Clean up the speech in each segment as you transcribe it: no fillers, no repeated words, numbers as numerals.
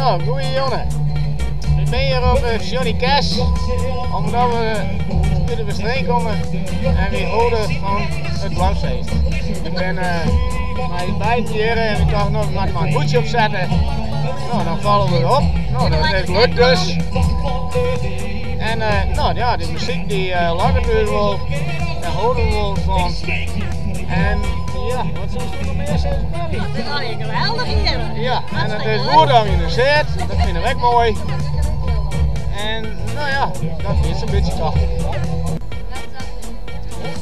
Nou, goeie jongen. Ik ben hier op Johnny Cash, omdat we uit de Westereen komen en we houden van het Blauwfeest. Ik ben met beide heren en we dachten, nou, we moeten maar een hoedje opzetten. Nou, dan vallen we erop. Nou, dat is lukt dus. En nou ja, die muziek die lachen we wel, daar houden we wel van. En ja, wat zou je nog meer zeggen? Dat is al geweldig hier. Ja, en het is goed om je er zit, dat vinden we ook mooi. En nou ja, dat is een beetje toch.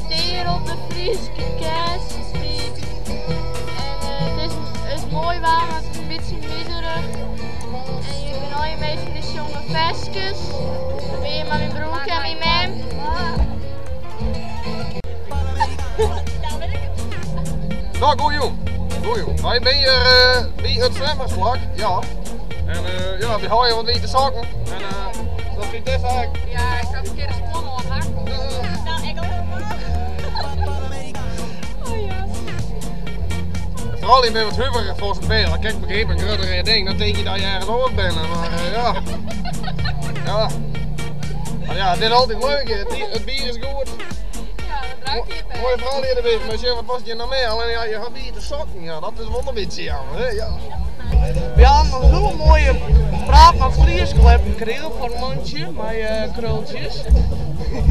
Steer op de Friese kerstspiet. En het is mooi warm, het is een beetje miserig. En je bent al je meeste de jonge vestjes. Dan ben je met mijn broer en mijn mem. Nou, goeie jong. Goeie jong. Wij ben hier bij het zwemmersvlak, ja. En ja, we houden wat witte sokken. En dat vind ik dit eigenlijk. Ja, ik had een keer de spon al aan Nou, ik al helemaal. Oh ja. Vooral die met wat hubberen voor zijn been. Kijk, begreep een grotere ding, dan denk je dat je ergens oud bent. Maar ja. Ja. Maar ja, dit is altijd leuk. Het bier is goed. Ja, dat ruikt je. Mooie vrouw die er bent, maar zeg, wat was je nou mee? Alleen ja, je gaat bier te sokken. Ja, dat is wel een beetje jammer, hè? Ja. We hadden een hele mooie praat met Friesklep gekregen van een mandje met krultjes.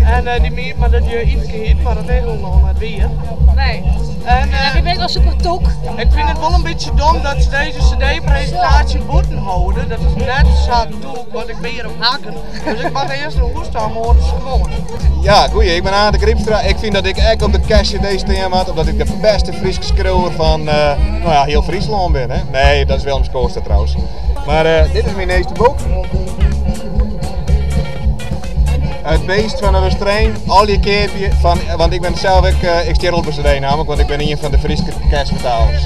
En die meet maar dat je iets heet, maar dat is helemaal net weer. Nee. En, ja, die ben ik wel super toek. Ik vind het wel een beetje dom dat ze deze cd-presentatie moeten houden. Dat is net zo toe, want ik ben hier op haken. Dus ik mag eerst een hoest aan horen schoon. Ja, goeie, ik ben Aad de Griepstra. Ik vind dat ik echt op de Kerst CD had, omdat ik de beste Frieske schreeuwer van nou ja, heel Friesland ben. Hè? Nee, dat is wel een Skooster trouwens. Maar dit is mijn eerste boek. Het beest van de Westereen, al je keertje van, want ik ben zelf, ik stier op een cd namelijk, want ik ben een van de Frieske kerstvertalers.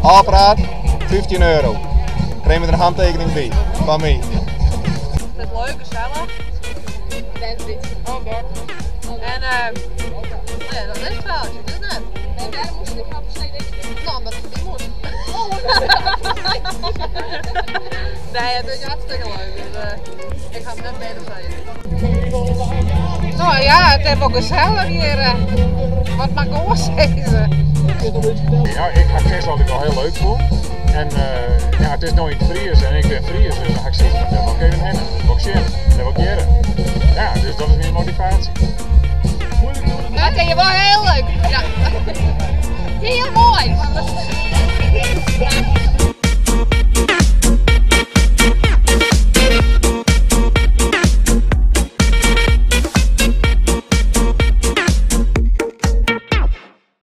Alpraat, €15. Kreeg me er een handtekening bij, van mij. Het is leuk, gezellig. En ja, dat is het wel, dat is het. En waarom moest ik nou per se deze doen? Nou, omdat het niet moest. Nee, het is hartstikke leuk, dus ik ga hem net beter zeggen. Nou ja, het is wel gezellig hier. Wat mag ik ook zeggen? Ja, ik ga kerst altijd wel heel leuk voor. En ja, het is nou in het Fries en ik ben Fries, dus dan ga ik zeggen, daar wil ik even heen. Dat wil ik zien, dat wil ik jaren. Ja, dus dat is mijn motivatie. Dat vind je wel heel leuk. Ja. Heel mooi.